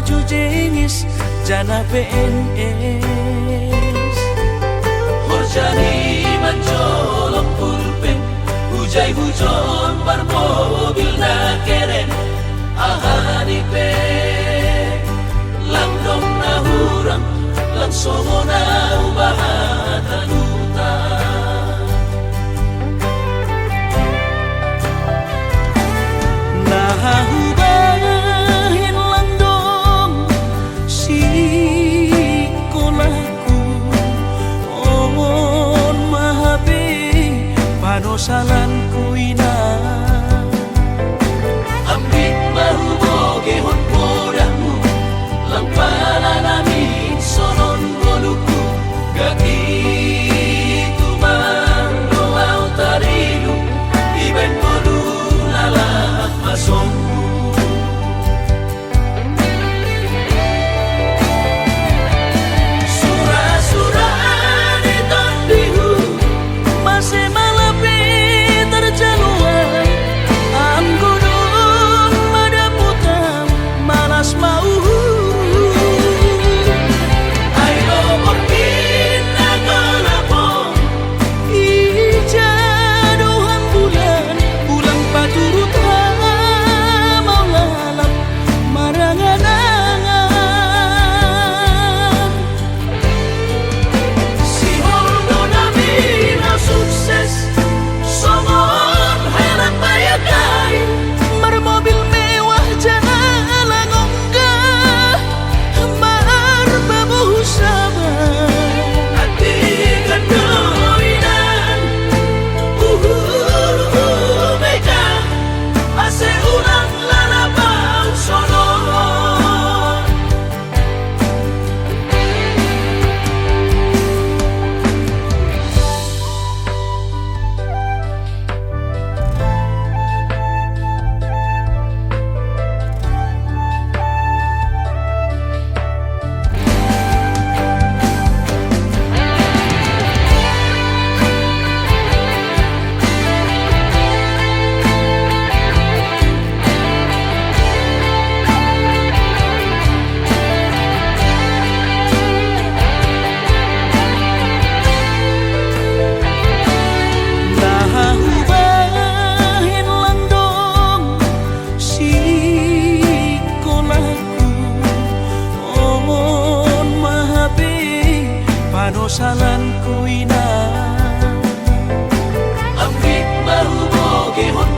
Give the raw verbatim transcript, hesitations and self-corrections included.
Jujengis jana P N S. Horjani manjolok pulpen, hujai hujon marmobil na keren. Aha ni pe langdong na hurang, lang songon na hubahen hata duta. Na hubahen langdong sikolahku, on ma hape panosalanku inang. Ambit ma hubogehon podahmu, lang pala na mingson on ngolungku, gati tumang do ahu tarilu, dibahen ngolu na lahat masombu. Sura-sura ni tondihu, mase ma lape tarjalo ahu, anggo dung madapotan malas ma uhurhu. Ai do borngin na golap on, ija do hambulan, ulang paturut hamaol lalap marangan-angan. Sihol do nami na sukses, songon helat bayar kai, marmobil mewah jala lang ongga, marpabohu saba. Andigan do inang, uhurhu mega, ase ulang lalap ahu sonon. Na hubahen langdong sikolahku, on ma hape panosalanku inang. Ambit ma hubogehon